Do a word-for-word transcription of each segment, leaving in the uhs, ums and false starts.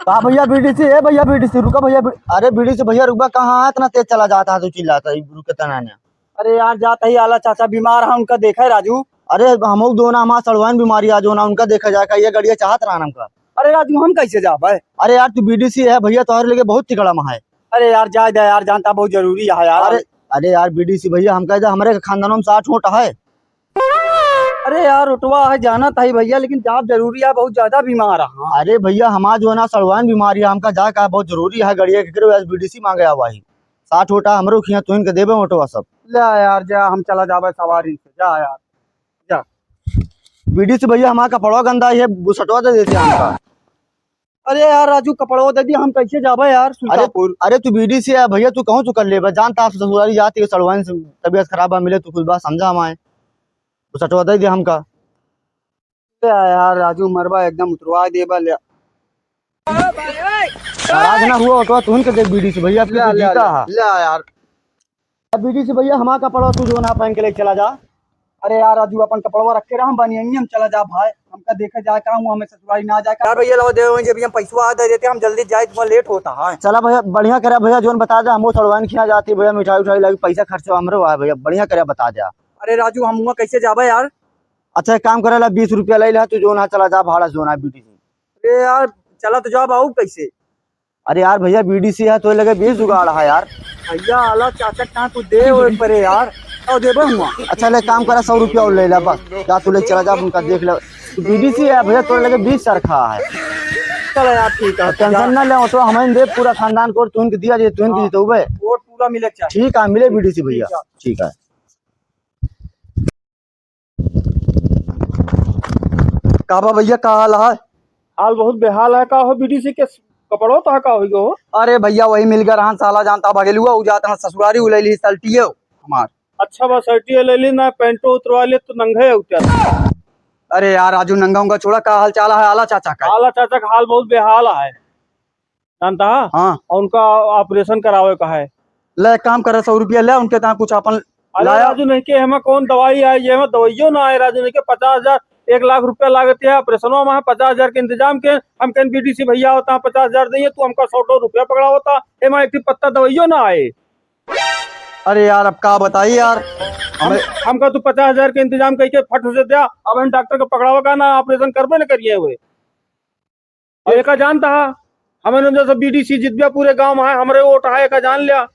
का भइया बीडीसी, ए भइया बीडीसी, रुका भइया, बी-, अरे बीडीसी भइया रुका, कहाँ है? इतना तेज चला जाता है तू, चिल्लाता है, रुके तना ने। अरे यार, जात ही आला चाचा बीमार है, उनका देखा है राजू। अरे हम लोग जो ना, हमारा सड़वाइन बीमारी आ जो ना, उनका देखा जाए, का ये गड़िया चाहत रहा ना हमका। अरे राजू, हम कैसे जाबे? अरे यार, तू बीडीसी है भइया, तोहरे लगे बहुत तिकड़म है। अरे यार, जाए दे यार, जानता बहुत जरूरी है यार। अरे, अरे यार, बीडीसी भइया, हम कह दे, हमारे खानदानों में साठ वोट है। अरे यार, उठवा है, जानत ही भइया, लेकिन जाब जरूरी है, बहुत ज्यादा बीमार है। अरे भइया, हमार जो है ना, सड़वाइन बीमारी है, हमका जाए का बहुत जरूरी है, गड़िया के करे, आज बीडीसी मांगे आवा ही। साठ वोटा हमरो खिया, तुहिन के देबे वोटवा सब। ले यार, जा, हम चला जाबे सवारी से, जा यार, जा। बीडीसी भइया, हमार कपड़वा गंदा है, बुसटवा दे देते हमका। अरे यार राजू, कपड़वा दे दी, हम कैसे जाबे यार अरे, सुल्तानपुर? अरे तू बीडीसी है भइया, तू कहूँ तू कर लेबे, जानता आप ससुरारी जाती है, सड़वाइन से तबीयत खराब है, मिले तू कुछ बात समझा हमारे, बुसटवा दे दे हमका। ले यार राजू, मरबा एकदम उतरवा देबा, ले। नाराज ना हुआ, वोटवा तुहिन के देख बीडीसी भइया, अब ले, तू ले, जीता ले, है। ले यार। अब बीडीसी भइया, हमार कपड़वा तू जो ना पहन के लेके चला जा। अरे यार राजू, अपन कपड़वा रख के रहा, हम बनियनिया में चला जा भाई, हमका देखे जाए का हूँ, हमें ससुरारी ना जाए का। यार भइया, लाओ दे, वहीं जब हम पैसवा दे देते, हम जल्दी जाए, तुम्हारा लेट होता है। चला भइया, बढ़िया करे भइया, जोन बता दे, हम वो सड़वाइन खिया जाती भइया, मिठाई उठाई लगी, पैसा खर्चा हमरो है भइया, बढ़िया करे बता दे। अरे राजू, हम हुआ कैसे जाबे यार? अच्छा, एक काम करे ला, बीस रुपया ले ला, तू जो ना चला जा, भाड़ा जो ना बीडीसी। अरे यार, चला तो जाब, आऊ कैसे? अरे यार भइया, बीडीसी है, तो लगे बीस जुगाड़ है यार। भइया, आला चाचा कहाँ तू दे ओए परे यार, तो देबे हुआ। अच्छा, ले काम करा, सौ रुपया और ले ला बस, जा तू ले चला जा, उनका देख ले। तू बीडीसी है भइया, तोरे लगे बीस चरखा है। चलो यार, ठीक है, टेंशन जा। ना ले, तो हमें दे पूरा खानदान को, तू इनके दिया जे, तू इनके हाँ। जीतोबे। वोट पूरा मिले के चाही। ठीक है, मिले बीडीसी भइया। ठीक है। ठीक है। का बा भइया, का हाल है? हाल बहुत बेहाल है। का हो बीडीसी के कपड़ो तो का होई गो? अरे भइया, वही मिल गए रहन साला, जानता भगेलुआ, उ जात रहन ससुरारी, उ ले ली शर्टियो हमार। अच्छा बा, शर्टियो ले ली ना, पैंटो उतरवा ले तो नंगे उतर। अरे यार राजू, नंगा उंगा छोड़ा, का हाल चाल है आला चाचा का? आला चाचा का हाल बहुत बेहाल है। जानता है? हाँ। और उनका ऑपरेशन करावे का है। ले, एक काम करे, सौ रुपया ले, उनके तहाँ कुछ अपन अरे लाया। राजू, नहीं के हमें कौन दवाई आए, ये हमें दवाइयों ना आए राजू, नहीं के पचास हजार, एक लाख रुपया लागत है, ऑपरेशनों में है, पचास हजार के इंतजाम के, हम कहें बीडीसी भइया होता है, पचास हजार देइए, तू हमका सौ सौ रुपया पकड़ा होता, एमा एक ठे पत्ता दवाइयों ना आए। अरे यार, अब का बताई यार, हम, हमें हमका तू पचास हजार के इंतजाम करके फट से दिया, अब हम डॉक्टर को पकड़ावा का ना, ऑपरेशन करबे न करिए हुए। और एका जानता है, हमें जैसे बीडीसी जितबे पूरे गांव में है, हमरे वोट है, एका जान लिया।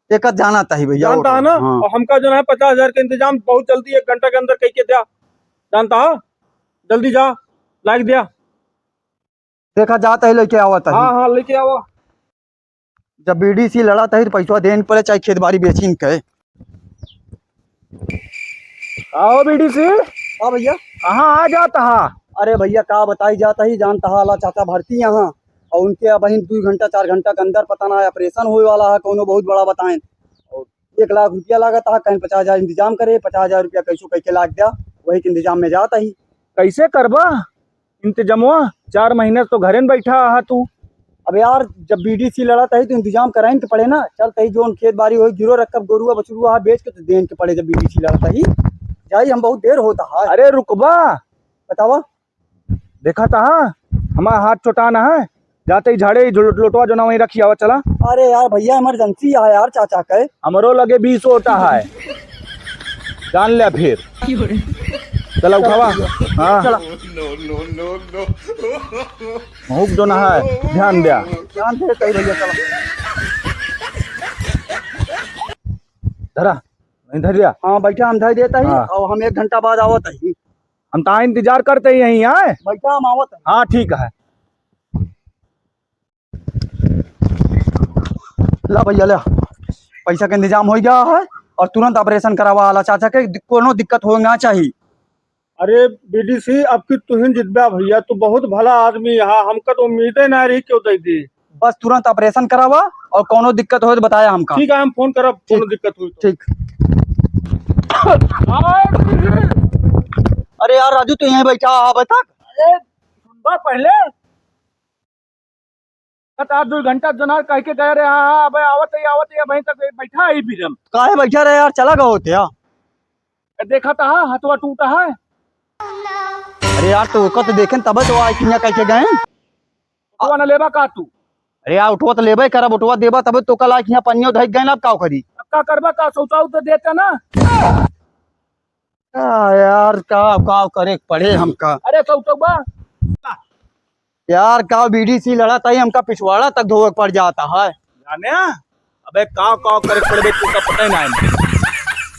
एका जाना ताही भइया, जानता वोट है ना? हाँ। और हमका जो है पचास हजार के इंतजाम बहुत जल्दी एक घंटा के अंदर कह के दिया, जानता है? जल्दी जा, लाइक दिया। देखा जाता ही लेके आवा ताही। हाँ, हाँ, लेके आवा। जब बीडीसी लड़ा ताही तो पैसा देन पड़े, चाहे खेत बाड़ी बेचिन के। आओ बीडीसी। हाँ भइया। कहाँ आ जाता है? अरे भइया, का बताई जाता ही, जानता है, आला चाचा भर्ती यहाँ, और उनके अब ही दू घंटा, चार घंटा के अंदर पता ना है, ऑपरेशन होए वाला है, कौनो बहुत बड़ा बताएं। और एक लाख रुपया लागत है, कहें पचास हजार इंतजाम करे, पचास हजार रुपया कैसो कैके लाग दिया, वही के इंतजाम में जाता ही। कैसे करबा? इंतजमवा, चार महीने से तो घरे न बैठा हा तू। अब यार, जब बीडीसी लड़ा तही तो इंतजाम कराइन के पड़े ना। चल तही जोन खेत बाड़ी होई, गिरो रखब, गोरुआ बछरुआ हा, बेच के तो देन के पड़े, जब बीडीसी लड़ा तही। जाई, हम बहुत देर होता है। अरे रुकबा। बतावा। देखा तहा, हमारा हाथ चोटान है। जाते ही झाड़े ही लो-, लोटवा जो ना वहीं रखी आवा, चला। अरे यार भइया, इमरजेंसी है यार चाचा के। हमरो लगे बीस वोटा है, जान ले फिर। चला उठावा। हाँ। चला। महूक जो ना है, ध्यान द्या। ध्यान दे कही भइया, चला। धरा, नहीं धर दिया। हाँ, बैठा, हम धर देता ही, हाँ। और हम एक घंटा बाद आवत ही। हम तहाँ इंतजार करते ही यहीं, आए? बैठा, हम आवत ही। हाँ, ठीक है। ला भइया, ला। पैसा के इंतजाम हो गया है और तुरंत ऑपरेशन करावा आला चाचा के, दि-, कोनो दिक्कत हो ना चाहिए। अरे बीडीसी, अब की तुहिन जितबा भइया, तू बहुत भला आदमी है, हमका तो उम्मीदे ना रही, क्यों दे दी। बस तुरंत ऑपरेशन करावा और कोनो दिक्कत हो तो बताया हमका। ठीक है, हम फोन करब, ठीक। कोनो दिक्कत हुई तो। ठीक। अरे यार राजू, तू यहीं बैठा है, बता। अरे सुनबा पहले। आज दो घंटा जना कह के गए रहे, हाँ, हाँ, अबे आवत ही, आवत ही, अबे तक बैठा ही फिर हम। काहे बैठा रहे यार, चला गए होते यार। देखा था, हाँ, हथवा टूटा है। अरे यार, तो ओकर तो देखें तबे तो आई किन्या कह के गए। उठवा ना लेबा का तू? अरे यार, उठवा तो लेबे करब, उठवा देबा तबे तो कल आके यहाँ पनियो धइक गए ना, अब का करी? अब का करबा का, सौचाऊ तो देता ना। आ यार, का, का करे के पड़े हमका? अरे सौचौबा। यार, का बीडीसी लड़ा ताई हमका पिछवाड़ा तक धोवे के पड़ जाता है। जाने? अबे का, का करे के पड़े तू का पता ही ना है।